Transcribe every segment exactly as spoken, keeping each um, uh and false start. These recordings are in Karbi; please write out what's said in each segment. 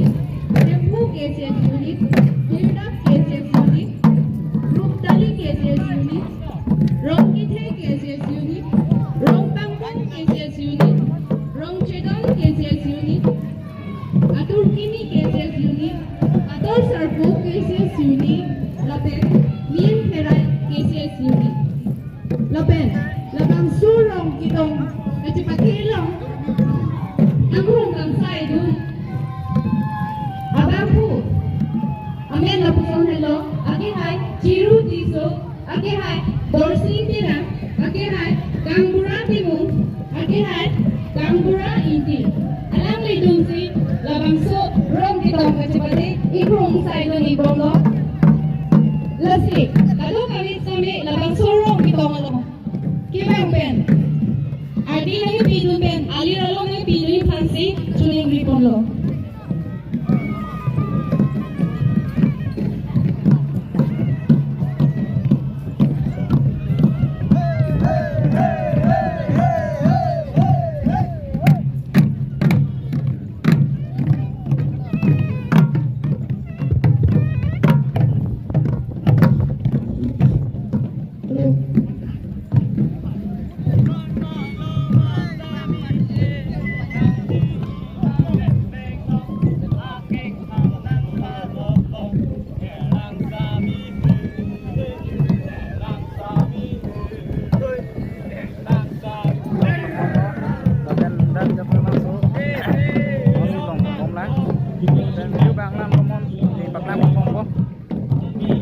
unit, Hemphu K C S unit, Birdak K C S unit, Ruptali K C S unit, Rongkethe K C S unit, Rongpangpon K C S unit, Rongchedon K C S unit, Atur Kimi K C S unit, Atur Sarpo K C S unit, lapen Mim Labangso rong ketong kachepate along, anghong kangsai dun. Abangphu amen lapuson henlo, akehai Chiru Tisso, akehai Dorsing Terang, akehai Kangbura Timung, akehai Kangbura Ingti. Alanglitumsi labangso rong ketong kachepate inghong sai dun-ik bomlo. Lasi kadokave tame labangso rong ketong along kevang pen, ardi nangpidun pen, alir along nangpidun aphansi choningri ponlo.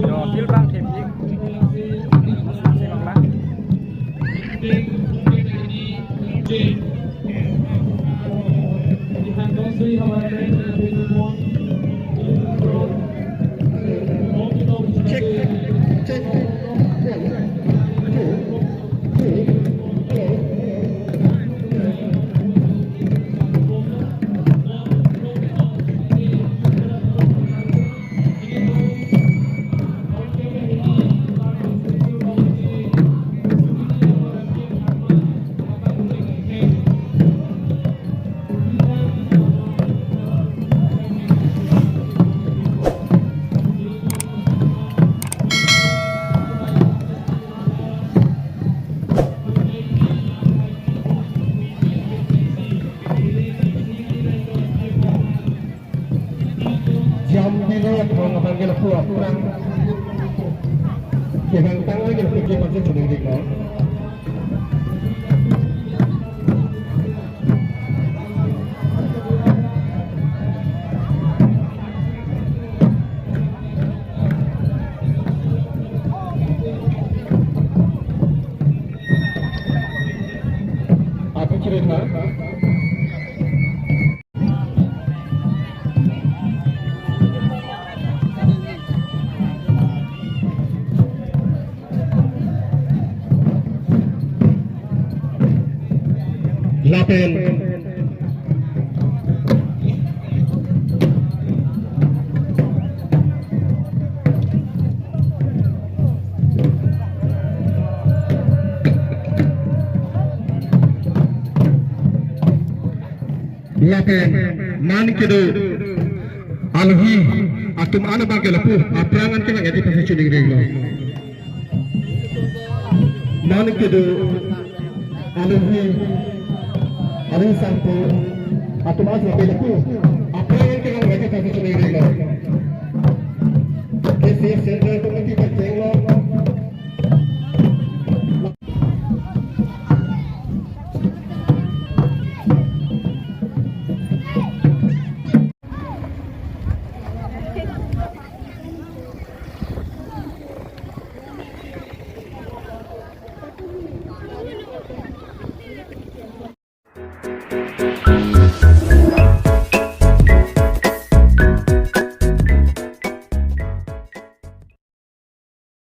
Yo, til bang thep ik. Masuk si bang la. Check, check, check. One, two, three, four. Jam dino thong abang ke lapu aphrang. Kevang tang lagi lapu ke pasti sudah diklo. Apa cerita? Lapen lapen man kedo alohi atum an abang ke lapu aphrang an kevang edi pasi choningri lo. Man kedo alohi, alohi sangpo atum an abang ke lapu aphrang an kevang edi pasi choningri lo. K C F Central Committee kacheng lo,